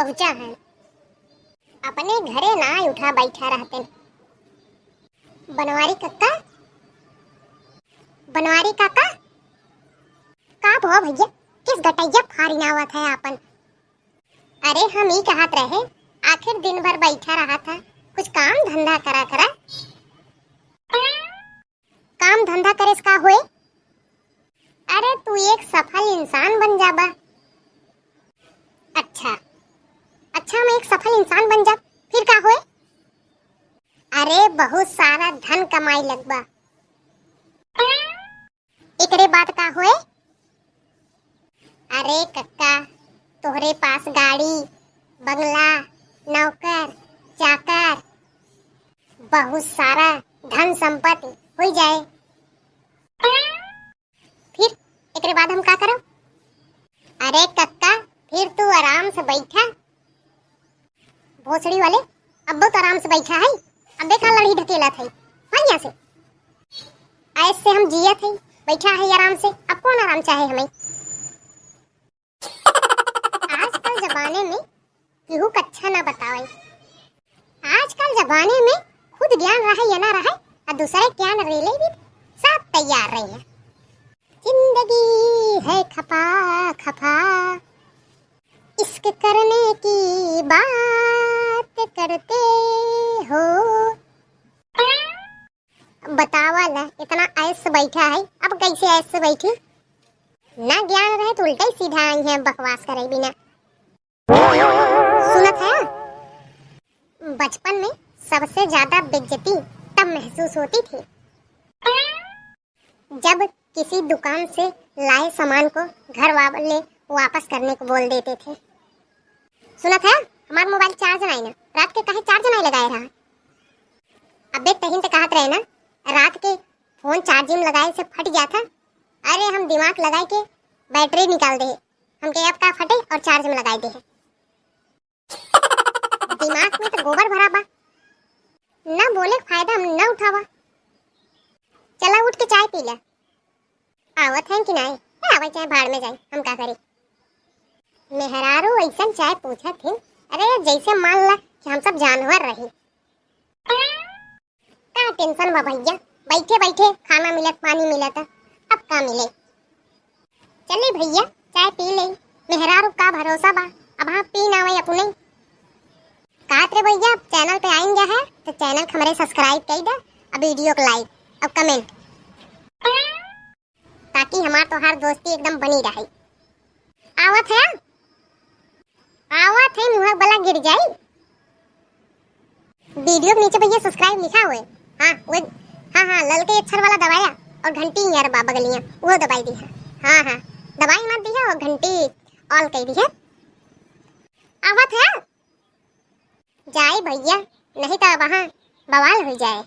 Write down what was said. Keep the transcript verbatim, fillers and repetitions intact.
पहुँचा है। अपने घरे ना उठा बैठा रहते। बनवारी कक्का, बनवारी काका, का भवा भैया, किस गटैया फारिन आवत है आपन? अरे हम ई कहत रहे, आखिर दिन भर बैठा रहा था, कुछ काम धंधा करा करा। काम धंधा करे से का होए? अरे तू एक सफल इंसान बन जाबा। अच्छा, अच्छा हम एक सफल इंसान बन जाब, फिर का होए? अरे बहुत सारा धन कमाई लगबा। एकरे बाद का होए? अरे कक्का, तोहरे पास गाड़ी, बंगला, नौकर, चाकर, बहुत सारा धन संपत्ति हो जाए। फिर एकरे बाद हम का करब? अरे कक्का, फिर तू आराम से बैठा। भोसड़ी वाले, अब बहुत आराम से बैठा है, अब देखा लड़ी ढकेलत है, हाँ, यहाँ से। ऐसे हम जियत है, बैठा है आराम से, अब कौन आराम चाहे हमें? आजकल जमाने में केहू कच्छा ना बतावे। आजकल जमाने में खुद ज्ञान रहे या ना रहे, आ दूसरे ज्ञान रेले भी सब तैयार रही है। जिंदगी है खफा खफा, इश्क करने की बात करते हो। बतावा ला, इतना ऐश से बैठा है, अब कैसे ऐश से बैठी? ना ज्ञान रहे तो उल्टा ही सीधा आई है बकवास करे बिना। सुनत है, बचपन में सबसे ज्यादा बेइज्जती तब महसूस होती थी, जब किसी दुकान से लाए सामान को घर वाले वापस करने को बोल देते थे। सुनत है, हमार मोबाइल चार्ज नाई ना, रात के काहे चार्ज नाई लगाए रहा? अबे तहिन ते कहत रहे ना, रात के फोन चार्जिंग लगाए से फट गया था। अरे हम दिमाग लगाए के बैटरी निकाल दे, हमके अब का फटे और चार्ज में लगाए दे। दिमाग में तो गोबर भरा बा, ना बोले के फायदा, हम ना उठावा। चला उठ के चाय पी ले। आवत हैं कि नाई? ए, आवे चाहे भाड़ में जाए, हम का करी? मेहरारू ऐसन चाय पूछत हैं, अरे जैसे मान ला कि हम सब जानवर रही। का टेंशन बा भैया, बैठे बैठे खाना मिलत, पानी मिलत, अब का मिले? चली भैया, चाय पी ले। मेहरारू का भरोसा बा, अब हाँ पी ना वही अपने। कहत रे भैया, चैनल पे आइन गया है तो चैनल के हमरे सब्सक्राइब कर दे, अब वीडियो को लाइक, अब कमेंट, ताकि हमार तोहार दोस्ती एकदम बनी रहे। आवत है, आवत है, मुँह बला गिर जाई। वीडियो के नीचे भैया सब्सक्राइब लिखा हुए, हाँ वो, हाँ हाँ, ललके अक्षर वाला दबाया और घंटी यार बा बगलिया, वो दबाई दी है। हाँ हाँ, दबाई मत दी है और घंटी ऑल कर दी है। आवत है, जाए भैया, नहीं तो वहाँ बवाल हो जाए।